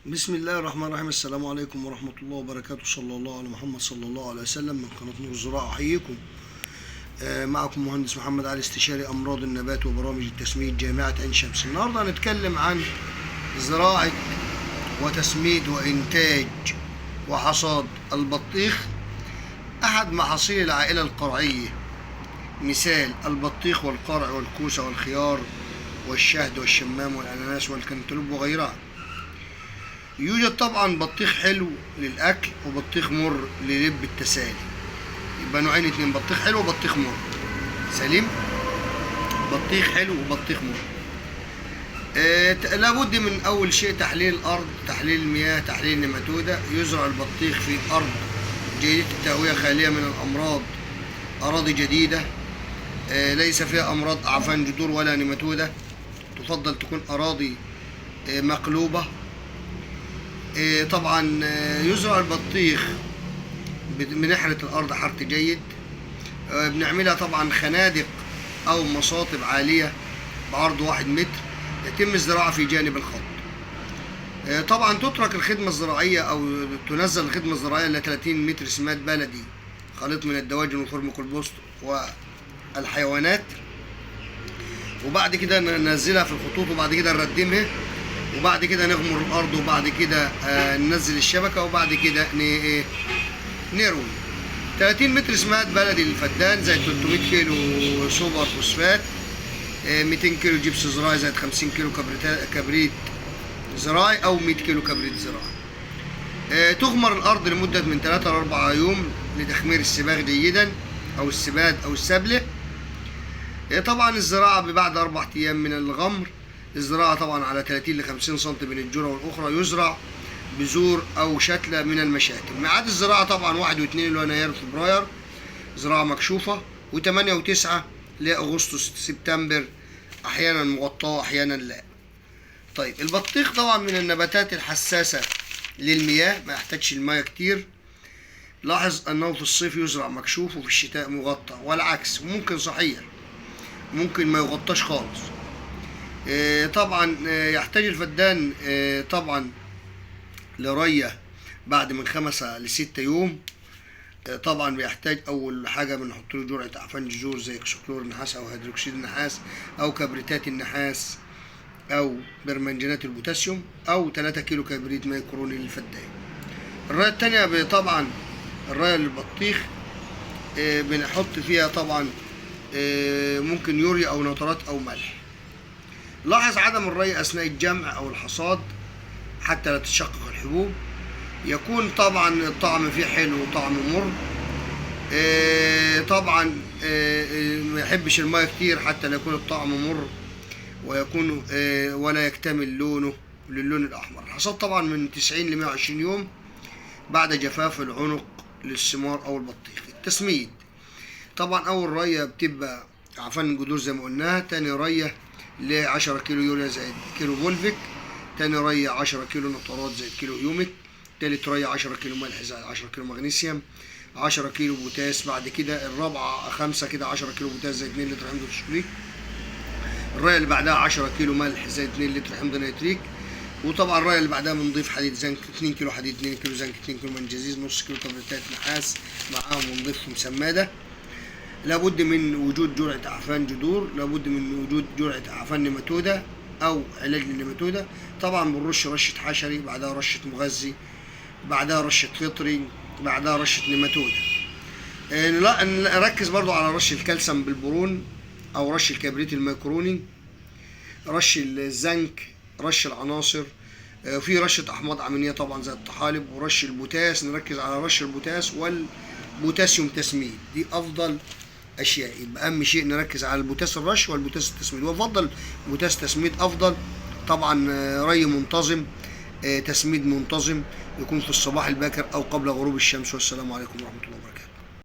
بسم الله الرحمن الرحيم. السلام عليكم ورحمة الله وبركاته. صلى الله على محمد صلى الله عليه وسلم. من قناة نور الزراعة أحييكم. معكم مهندس محمد علي، استشاري أمراض النبات وبرامج التسميد، جامعة عين شمس. النهاردة هنتكلم عن زراعة وتسميد وإنتاج وحصاد البطيخ، أحد محاصيل العائلة القرعية. مثال: البطيخ والقرع والكوسة والخيار والشهد والشمام والأناناس والكنتالوب وغيرها. يوجد طبعا بطيخ حلو للأكل وبطيخ مر للب التسالي، يبقى نوعين اتنين: بطيخ حلو وبطيخ مر. سليم؟ بطيخ حلو وبطيخ مر. لابد من أول شيء تحليل الأرض، تحليل المياه، تحليل النماتودة. يزرع البطيخ في أرض جيدة التهوية، خالية من الأمراض، أراضي جديدة، ليس فيها أمراض أعفان جذور ولا نماتودة. تفضل تكون أراضي مقلوبة. طبعا يزرع البطيخ بنحرة الأرض حرث جيد. بنعملها طبعا خنادق أو مصاطب عالية بعرض 1 متر. يتم الزراعة في جانب الخط. طبعا تترك الخدمة الزراعية أو تنزل الخدمة الزراعية إلى 30 متر سماد بلدي خليط من الدواجن وفورميكولبوست والحيوانات، وبعد كده ننزلها في الخطوط، وبعد كده نردمها، وبعد كده نغمر الارض، وبعد كده ننزل الشبكه، وبعد كده نروي. 30 متر سماد بلدي للفدان، زائد 300 كيلو سوبر فوسفات، 200 كيلو جبس زراعي، زائد 50 كيلو كبريت زراعي او 100 كيلو كبريت زراعي. تغمر الارض لمده من 3 ل 4 يوم لتخمير السباغ جيدا، او السباد او السبله. طبعا الزراعه بعد 4 ايام من الغمر. الزراعة طبعا على 30 ل 50 سم بين الجرة والأخرى. يزرع بذور أو شتلة من المشاتل. ميعاد الزراعة طبعا 1 و2 اللي هو يناير فبراير، زراعة مكشوفة، و8 و9 لأغسطس سبتمبر، أحيانا مغطاة أحيانا لا. طيب البطيخ طبعا من النباتات الحساسة للمياه، ما يحتاجش المياه كتير. لاحظ أنه في الصيف يزرع مكشوف وفي الشتاء مغطى، والعكس ممكن صحيح، ممكن ما يغطاش خالص. طبعا يحتاج الفدان طبعا لريه بعد من 5 ل6 يوم. طبعا بيحتاج اول حاجه بنحط له جرعه اعفان جذور زي اكسوكلور النحاس او هيدروكسيد النحاس او كبريتات النحاس او برمنجانات البوتاسيوم او 3 كيلو كبريت ميكروني للفدان. الرايه الثانيه طبعا الرايه للبطيخ، بنحط فيها طبعا ممكن يوريا او نترات او ملح. لاحظ عدم الري أثناء الجمع أو الحصاد حتى لا تتشقق الحبوب. يكون طبعا الطعم فيه حلو وطعم مر. طبعا ما يحبش الماء كتير حتى لا يكون الطعم مر ويكون ولا يكتمل لونه للون الأحمر. الحصاد طبعا من 90 ل 120 يوم بعد جفاف العنق للثمار أو البطيخ. التسميد طبعا أول رية بتبقى عفن جذور زي ما قلناها، تاني رية ل 10 كيلو يوريا زائد كيلو فولفيك، تاني رية 10 كيلو نترات زائد كيلو هيوميك، تالت رية 10 كيلو ملح زائد 10 كيلو مغنيسيوم، 10 كيلو بوتاس. بعد كده الرابعة 5 كده 10 كيلو بوتاس زائد 2 لتر حمض فوسفوريك. الرية اللي بعدها 10 كيلو ملح زائد 2 لتر حمض نيتريك. وطبعا الرية اللي بعدها بنضيف حديد زنك، 2 كيلو حديد، 2 كيلو زنك، 2 كيلو منجنيز، نص كيلو كبريتات نحاس معاهم، ونضيفهم سمادة. لابد من وجود جرعة أعفان جذور، لابد من وجود جرعة أعفان نماتودة أو علاج للنماتودة. طبعا بنرش رشة حشري، بعدها رشة مغذي، بعدها رشة فطري، بعدها رشة نماتودة. نركز برضو على رش الكالسيوم بالبورون أو رش الكبريت الميكروني، رش الزنك، رش العناصر، في رشة أحماض أمينية طبعا زي الطحالب، ورش البوتاس. نركز على رش البوتاس والبوتاسيوم تسميد، دي أفضل اشياء. يبقى اهم شيء نركز على البوتاس الرش والبوتاس التسميد، وافضل بوتاس تسميد افضل. طبعا ري منتظم، تسميد منتظم، يكون في الصباح الباكر او قبل غروب الشمس. والسلام عليكم ورحمه الله وبركاته.